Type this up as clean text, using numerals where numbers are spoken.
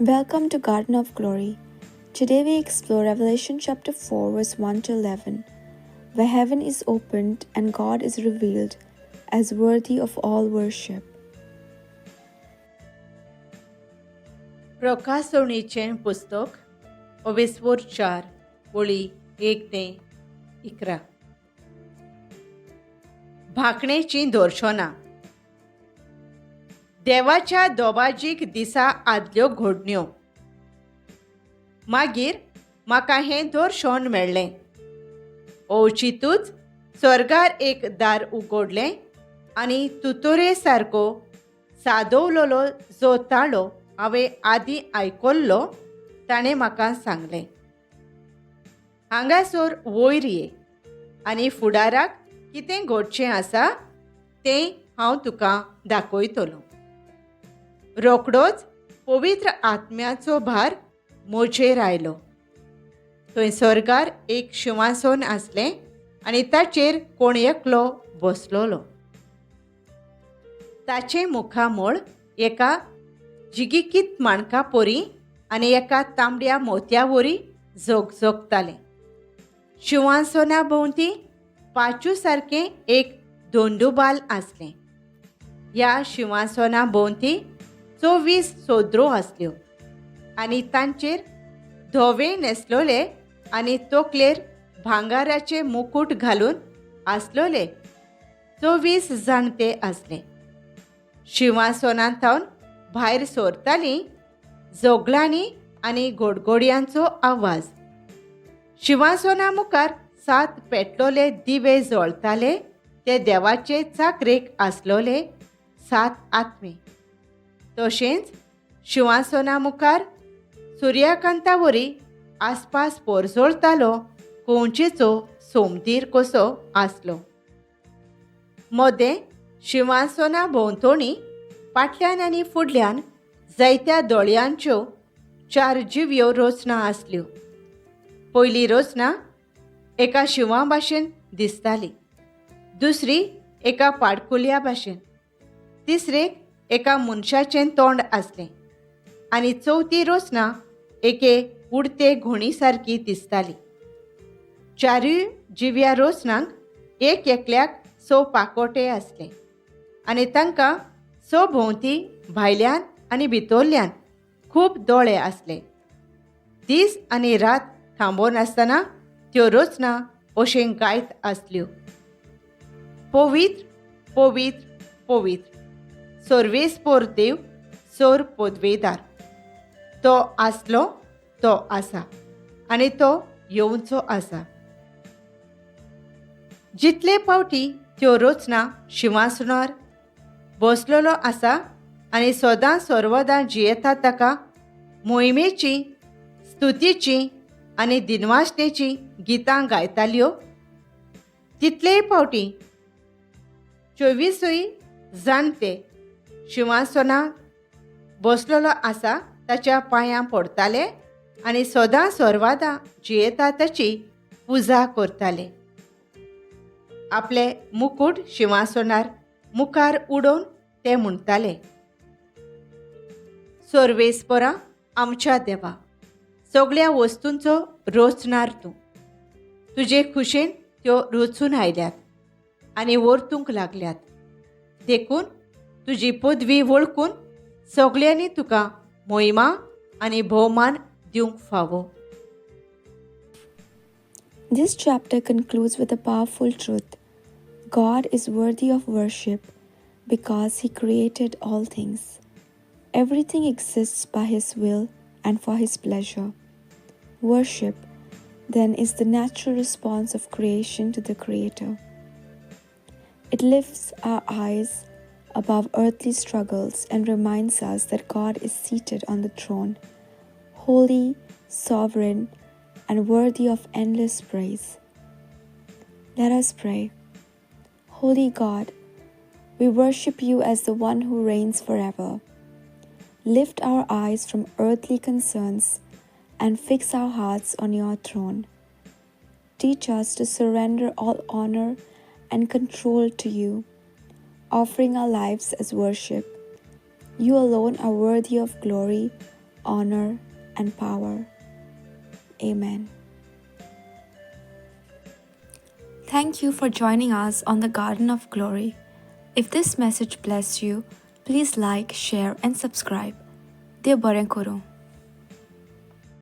Welcome to Garden of Glory. Today we explore Revelation chapter 4, verse 1 to 11, where heaven is opened and God is revealed as worthy of all worship. प्रकासवणीचें पुस्तक ओवेस्वोर 4 वळी 1 ते 11. भाकणेचीं दर्शनां. देवाच्या दोबाजीक दिसा आदल्यो घडण्यो. मागीर म्हाका हें दर्शन मेळ्ळें. अवचितूच स्वर्गार एक दार उगडलें आनी तुतोरे सारको सादवलोलो जो ताळो हांवें आदीं आयकल्लो ताणें म्हाका सांगलें, हांगासर वयर ये आनी फुडाराक कितें घडचें आसा तें हांव तुका दाखयतलो. रोखडोच पवित्र आत्म्याचो भार म्हजेर आयलो. थंय स्वर्गार एक शिंवासन आसलें आनी ताचेर कोण एकलो बसलोलो. ताचें मुखामळ एका जिगिकीत माणका परी आनी एका तांबड्या मोतया वरी झगझगतालें. शिंवासना भोंवती पाचू सारकें एक दोंडुबाल आसलें. ह्या शिंवासना भोंवती 24 सोदरो आसल्यो आनी तांचेर धवे न्हेसलोले आनी तोकलेर भांगाराचे मुकूट घालून आसलोले 24 जाणते आसले. शिंवासनां थावन भायर सरतालीं जोगलांनी आनी गोडगोडयांचो आवाज. शिंवासना मुखार 7 पेटलोले दिवे जळताले. ते देवाचे चाकरेक आसलोले 7 आत्मे. तशेंच शिंवासना मुखार सुर्याकांता वरी आसपास पोरजोळतालो कंवचेचो सोमतीर कसो आसलो. मदें शिंवासना भोंवतणी फाटल्यान आनी फुडल्यान जायत्या दोळयांच्यो 4 जिव्यो रचना आसल्यो. पयली रचना एका शिंवा भाशेन दिसताली, दुसरी एका पाडकुल्या भाशेन, तिसरेक एका मनशाचें तोंड आसलें आनी चवथी रचना एके उडते घोणी सारकी दिसताली. 4 जिव्या रचनांक एक एकल्याक 6 पाकोटे आसले आनी तांकां 6 भोंवती भायल्यान आनी भितरल्यान खूब दोळे आसले. दीस आनी रात थांबोनासतना त्यो रचना अशें गायत आसल्यो, पवित्र पवित्र पवित्र सर्वेस्पोर देव सोर पदवेदार, तो आसलो, तो आसा आनी तो येवचो आसा. जितले पावटी त्यो रचना शिंवासनार बसलेलो आसा आनी सदां सर्वदां जियेता ताका मोहिमेची, स्तुतीची आनी दिनवासनेची गितां गायताल्यो, तितलेय पावटी 24 जाणते शिंवासना बसलेलो आसा ताच्या पांयां पडताले आनी सदां सर्वादां जियेता ताची पुजा करताले. आपले मुकूट शिंवासनार मुखार उडोवन ते म्हणटाले, सर्वेस्परा आमच्या देवा, सगळ्या वस्तूंचो रचणार तूं, तुजे खुशेन त्यो रचून आयल्यात आनी वर्तूंक लागल्यात, देखून तुजी पदवी वळखून सगळ्यांनी तुका मोहिमा आनी भोवमान दिवंक फावो. This chapter concludes with a powerful truth. God is worthy of worship because He created all things. Everything exists by His will and for His pleasure. Worship, then, is the natural response of creation to the Creator. It lifts our eyes above earthly struggles and reminds us that God is seated on the throne, holy, sovereign, and worthy of endless praise. Let us pray. Holy God, we worship you as the one who reigns forever. Lift our eyes from earthly concerns and fix our hearts on your throne. Teach us to surrender all honor and control to you, offering our lives as worship. You alone are worthy of glory, honor, and power. Amen. Thank you for joining us on the Garden of Glory. If this message blessed you, please like, share, and subscribe. देव बरें करूं.